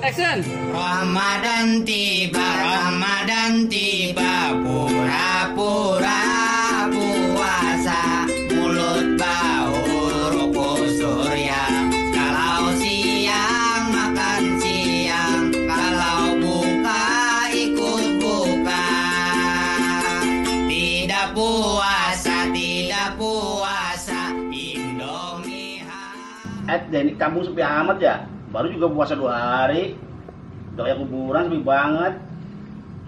Action. Ramadan tiba, pura-pura puasa, mulut bau rokok surya. Kalau siang makan siang, kalau buka ikut buka. Tidak puasa, Indomie. Ini kampung sepi amat ya. Baru juga puasa 2 hari. Udah kayak kuburan sepi banget.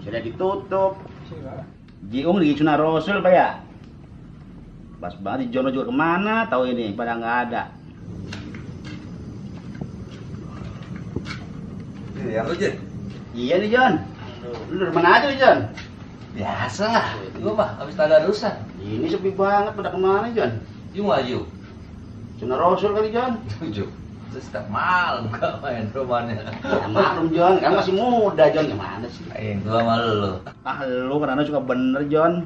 Sudah ditutup. Jiung di Sunan Rasul Pak ya. Pas banget di Jono juga kemana tahu ini pada nggak ada. Iya lu Jon. Iya nih Jon. Lu dari mana aja nih Jon? Biasa lah. Gua mah habis tadarusan. Ini sepi banget pada kemana Jon? Yuk maju. Sunan Rasul kali Jon. Tujuh. Terus setiap malam gak main rumahnya. Ya maklum Jon, kan masih muda Jon, gimana sih? Yang tua sama lu. Lu karena suka bener Jon.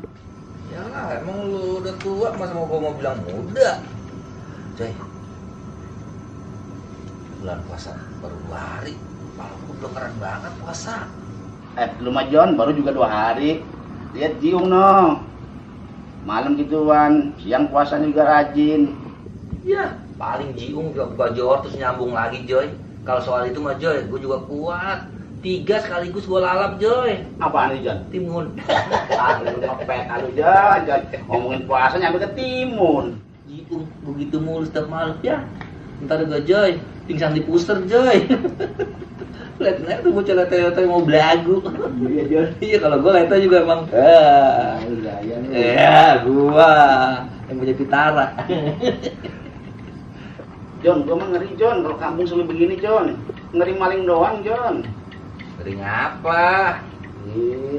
Ya lah, emang lu udah tua masa mau bilang muda. Coy. Bulan puasa baru 2 hari. Malah gua udah keren banget puasa. Lu mah Jon baru juga 2 hari. Lihat Jiung no. Malam gituan, siang puasanya juga rajin. Iya. Paling Jiung juga buka johor terus nyambung lagi Joy. Kalau soal itu mah Joy, gue juga kuat. 3 sekaligus gue lalap Joy. Apaan nih Jon? Timun. Lu ngepet Jon. Ngomongin puasa nyampe ke timun. Jiung begitu mulu setiap malam ya. Ntar juga Joy, pingsan di puser Joy. Lihat tuh bocah lete mau belagu. Iya Jon. Iya kalau gue lete juga emang. Iya Gua yang punya pitara. Jon, gua mah ngeri Jon kalau kampung selalu begini Jon. Ngeri maling doang Jon. Ngeri ngapa?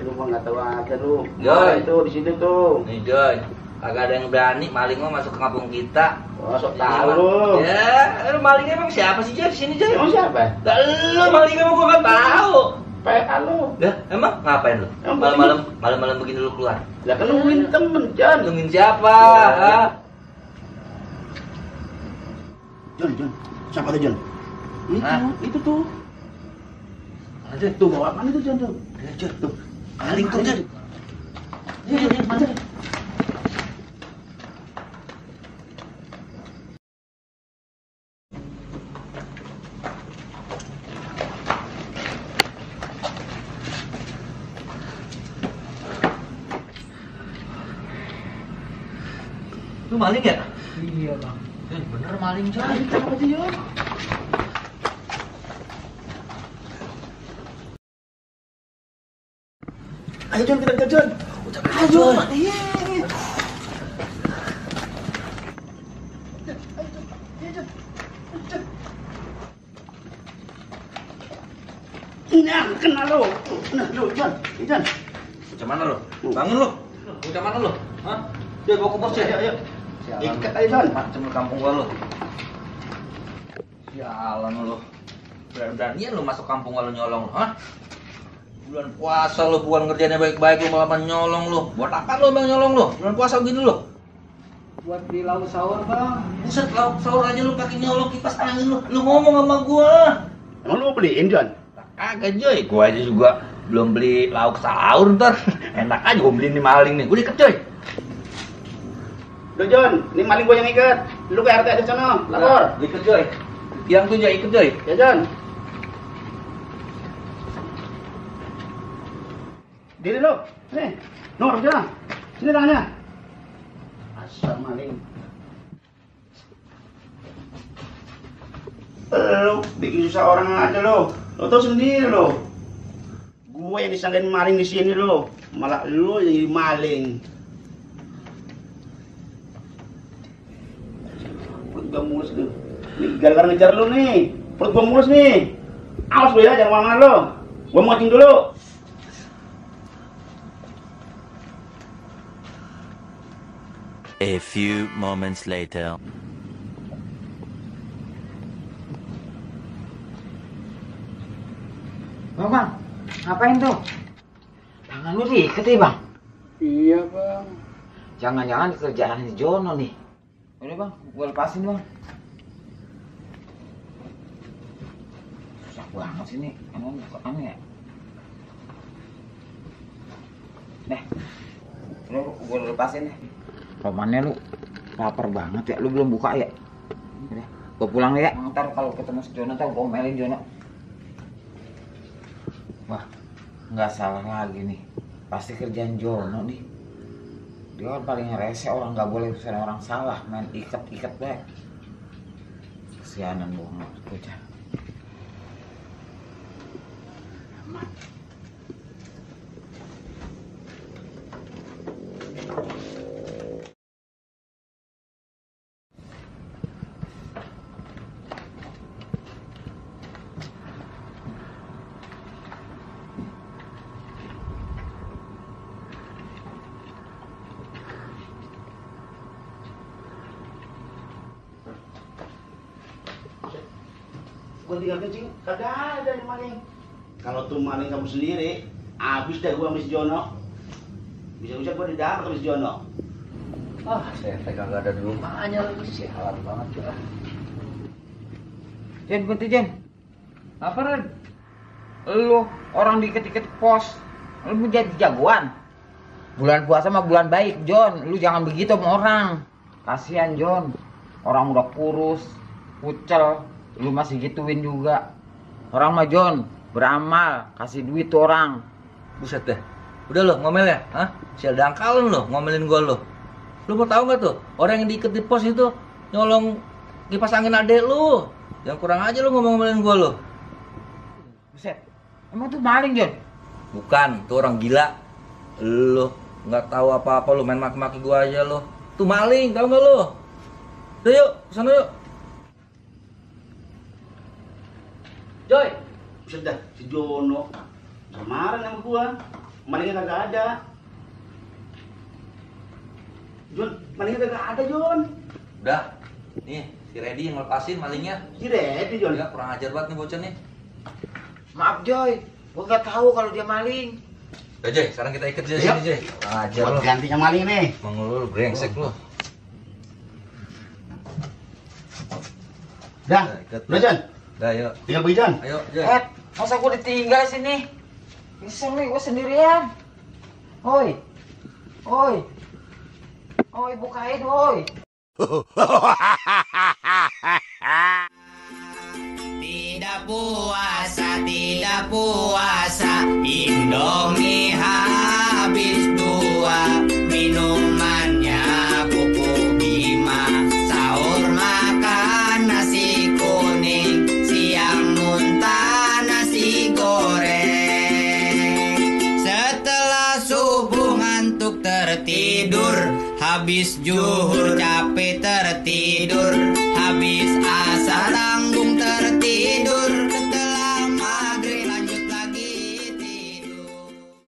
Lu mah nggak tahu aja lu. Joy. Itu di situ tuh. Nih Joy, kagak ada yang berani maling mah masuk ke kampung kita. Wah, sok tahu lu. Ya, lu malingnya emang siapa sih Joy di sini Joy? Emang siapa? Lah lu malingnya emang gua nggak tahu. PA lu. Dah, emang ngapain lu? Emang Malam-malam begini lu keluar. Lah kan nungguin temen Jon. Nungguin siapa? Ya. Jon. Siapa tuh Jon? Itu tuh. Ada Tuh bawa apaan itu Jon tuh? tuh. Maling tuh Joy. Iya, mana? Lu maling ya? Iya bang. Bener maling Joy. Apa sih Jon? Ayo Jon kita kejar Jon. Ayo. Iya. Nah, kena lo. Nah, lo Jon. Jon. Bocah mana lu? Bangun lu. Bocah mana lu? Hah? Joy bawa ke pos ya. Ayo. Ikat aja Jon. Macem lu kampung gua lu. Sialan lu. Beranian lu masuk kampung gua lu nyolong lu, hah? Bulan puasa lu bukan ngerjainnya baik-baik lu malah nyolong lu. Buat apa lu bang nyolong lu? Bulan puasa begini lu. Buat di lauk sahur bang. Buset lauk sahur aja lu pakai nyolong kipas angin lu. Lu ngomong sama gua. Emang lu mau beliin Jon? Kagak Joy, gua aja juga belum beli lauk sahur ntar. Enak aja gua beliin nih maling nih. Gua ikat Joy. Udah Jon, ini maling gua yang ikat. Lu ke RT aja sana, lapor. Ikut Joy. Yang tuh Joy, ikut Joy. Ya Jon. Diri lu. Nih. Nur, jalan. Sini tangannya. Asal maling. Lu bikin susah orang aja lu. Lu tau sendiri lu. Gue yang disangkain maling di sini lu. Malah lu yang jadi maling. Perut gua mulus nih. Nih gara-gara ngejar lu nih. Perut gua mulus nih. Awas lu ya, jangan kemana-mana lu. Gua mau ngecing dulu. A few moments later. Bang, ngapain tuh? Tangan lu diikat ya bang? Iya bang. Jangan-jangan kerjaan di Jono nih. Udah bang, gue lepasin bang. Susah banget sih nih. Emang aneh ya? Nih, gue lepasin deh. Romannya lu lapar banget ya, lu belum buka ya? Udah, gue pulang ya. Ntar kalau ketemu si Jono, ntar gue omelin Jono. Wah, nggak salah lagi nih. Pasti kerjaan Jono nih. Dia kan paling rese, orang nggak boleh urusan orang salah, main ikat-ikat baik. Kesianan bohong bocah. Gua tinggal kencing, kagak ada nih maling. Kalau tuh maling kamu sendiri, habis dah gua sama si Jono. Bisa-bisa gua didapat sama si Jono. Saya kagak ada di rumahnya lagi, sialan banget ya. Jen, berhenti Jen. Apa Ren? Lu orang dikit-dikit pos, lu mau jadi jagoan. Bulan puasa mah bulan baik, John. Lu jangan begitu sama orang. Kasihan, John. Orang udah kurus, pucel, lu masih gituin juga. Orang mah John, beramal, kasih duit tuh orang. Buset deh. Udah lo ngomel ya? Hah? Sial dangkalin lo, ngomelin gua lo. Lu mau tahu nggak tuh? Orang yang diikat di pos itu nyolong kipas angin adek lu. Yang kurang aja lu ngomel-ngomelin gua lo. Buset, emang tuh maling, John? Bukan, tuh orang gila. Lu nggak tahu apa-apa, lu main maki-maki gua aja lu. Tuh maling, tahu nggak lu? Udah yuk, kesana yuk. Joy, Sudah, si Jono kemarin sama gua, malingnya kagak ada. Jon, malingnya kagak ada, Jon. Udah, nih si Reddy yang lepasin malingnya. Si Reddy, Jon. Ya kurang ajar banget nih bocah nih. Maaf, Joy. Gua nggak tahu kalau dia maling. Udah Jay, sekarang kita ikat di Yuk. sini Jay. Kurang ajar Buat lu. gantinya maling nih. Emang lu brengsek lu. Dah, Ikat. udah Jon. Udah yuk. Tinggal pergi Jon. Ayo Jay. Masa gua ditinggal sini? Bisa nih, gua sendirian. Oi. Oi. Oi, bukain, oi. Tidak puasa, Indomie habis dua, minumannya buku bima, sahur makan nasi kuning, siang muntah nasi goreng, setelah subuh ngantuk tertidur, habis zuhur capek tertidur.